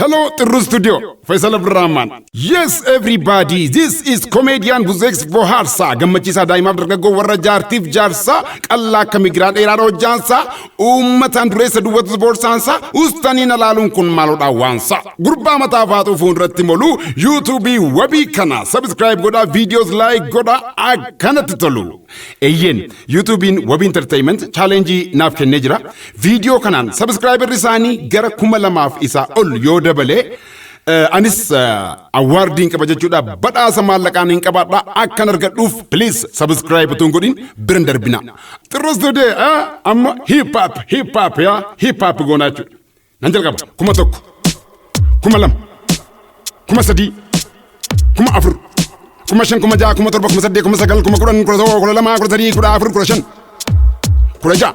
Hello, Tirru Studio. Faisal Abdurrahman. Yes, everybody. This is comedian Buzex Boharsa. Gammachiisaa daa'imaaf dargaggoo, warra jaartiif jaarsaa, qallaa akka migiraa dheeraa hojjaansaa, uummataan dureessa duwwatu boorsaansaa, ustaniin alaaluun kun maalodha waansa. Gurbaa mataa faaxuu fuulduratti molu YouTubeii wabii kana subscribe godhaa, videos like godhaa, akkanatti tolu. Eeyyeen, YouTubeiin Wabii Entertainment challenge naaf kennee jira. Viidiyoo kanaan subscriberri isaanii gara 2000f isaa ol yoo dabalee, anis awardiin qaba jechuudha. Badhaasa maallaqaan hin qabaadha. Akkan argadhuuf please subscribe utuu hin godhin biran darbina. Xirrus Today amma hip hop, hip hop, yaa hip hop goonaa jechuudha. Nan jalqaba: 1000, 2000, 3000, 4000, 5000, 6000, 7000, 8000, 9000, 10,000, 11,000, 12, 13, 14, 15, 16,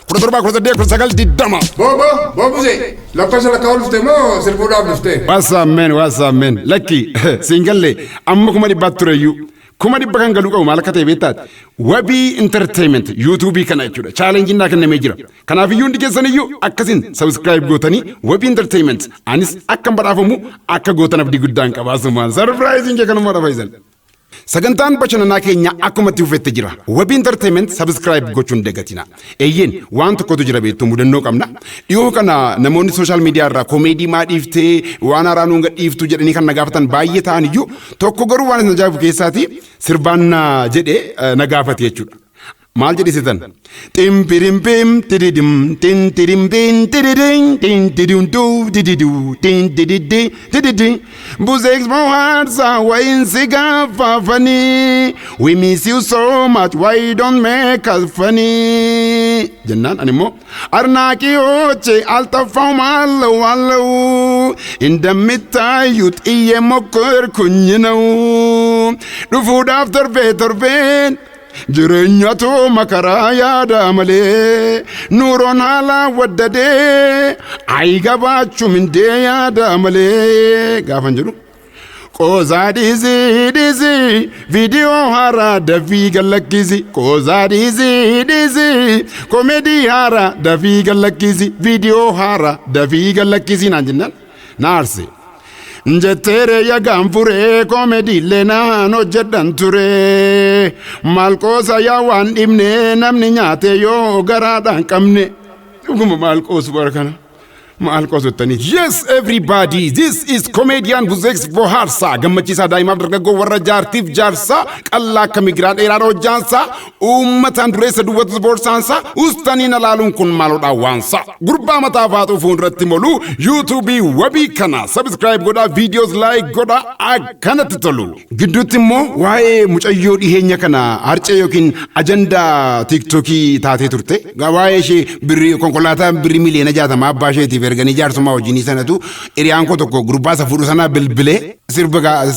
17, 18, 19, 20. Boobo, boobuse, lakkoofsa lakkaa'uu dhufte moo sirbuudhaaf dhufte? What's up, man? What's up, man? Lakki, siin galle. Amma 100,000tti tureyyuu. 100,000 kan galuu qabu maal akka ta'e beektaati? Wabii Entertainment YouTubeii kana jechuudha. Challengeiin naa kennamee jira. Kanaaf iyyuu hundi keessan iyyuu akkasiin subscribe gootanii Wabii Entertainment anis akkan badhaafamu akka gootan abdii guddaan qabaasumaan. Surpriseiin kee kanuma dha, Faisal. Sagantaan bashannanaa keenya akkuma itti fufetti jira. Wabii Entertainment subscribe gochuun dagatina. Eeyyeen, waan tokkotu jira beektu, mudannoo qabna. Dhiyoo kana namoonni social media irraa koomeedii maa dhiiftee, waan haaraa nuun gadhiiftu jedhanii kan na gaafatan baay'ee ta'an iyyuu, tokko garuu waan isin ajaa'ibu keessaati sirbaan na jedhee na gaafate jechuudha. Maal jedhisitan? Timpirimpiim tididim tintirimpiin tididin tintidunduu dididuu tintididi tididi. Buzex Boharsa wayin si gaafafanii. We miss you so much, why you don't make us funny? Jennaan ani immoo አድናቂዎቼ አልጠፋውም አለው አለው፣ እንደሚታዩት እየሞከርኩኝ ነው። Dhufuudhaaf torbee torbeen jireenyatu makaraa yaada malee, nuuroon haala waddadee አይገባችሁም እንዴ yaada malee gaafan jedhu. Qoosaa dhiisii dhiisii, viidiyoo haaraa dafii gallakkisi. Qoosaa dhiisii dhiisii, koomedii haaraa dafii gallakkisi. Viidiyoo haaraa dafii gallakkisi naan jennaan na aarse. Jetteere yagaan furee koomediillee naan hojjedhan ture. Maal qoosa yaa waan dhibne, namni nyaate yoo garaadhaan qabne. Dhuguma maal qoosu bara kana? Maal qoosottanii? Yes, everybody, this is comedian Buzex Boharsa. Gammachiisaa daa'imaaf dargaggoo, warra jaartiif jaarsaa, qallaa akka migiraa dheeraa hojjaansaa, uummataan dureessa duwwatu boorsaansaa, ustaniin alaaluun kun maalodha waansa. Gurbaa mataa faaxuu fuulduratti molu YouTubeii wabii kana subscribe godhaa, videos like godhaa, akkanatti tolu. Gidduutti immoo waa'ee mucayyoo dhiheenya kana harcee yookiin ajandaa TikTokii taatee turte. Waa'ee ishee birrii konkolaataa birrii miliyoona 60 abbaa isheetiif erganii jaarsummaa wajjinii sanatu, hiriyaan koo tokko gurbaa isa fuudhu sanaa bilbilee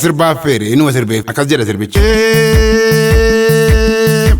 sirbaaf feere, inuma sirbeef akkas jedha sirbichi.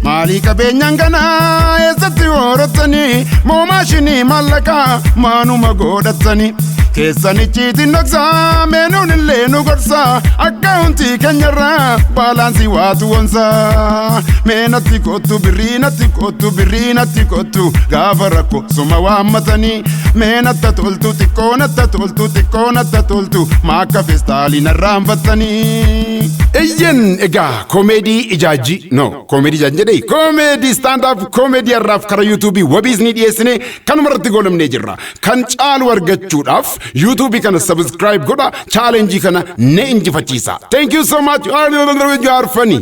Maalii qabeenyaan kanaa eessatti horattanii moo maashinii maallaqaa maanuma godhattanii? Keessan icciitiin dhoksaa meenuun illee nu gorsaa, akkaawuntii keenyarraa baalaansii waatu wonsaa. Mee natti kottu birrii, natti kottu birrii, natti kottu, gaafa rakko suma waammatanii. Mee natta toltu xiqqoo, natta toltu xiqqoo, natta toltu, maakka feestaalii narraanfattanii. Eyyen, egaa koomeedii ijaajji, no, koomeedii ijaajji jedhee, koomeedii stand up koomeedii har'aaf karaa YouTubeii wabiis ni dhiyeessine kanuma irratti goolamnee jirra. Kan caalu argachuudhaaf YouTubeii kana subscribe godha, challenge kana ne injifachiisa. Thank you so much. You are funny.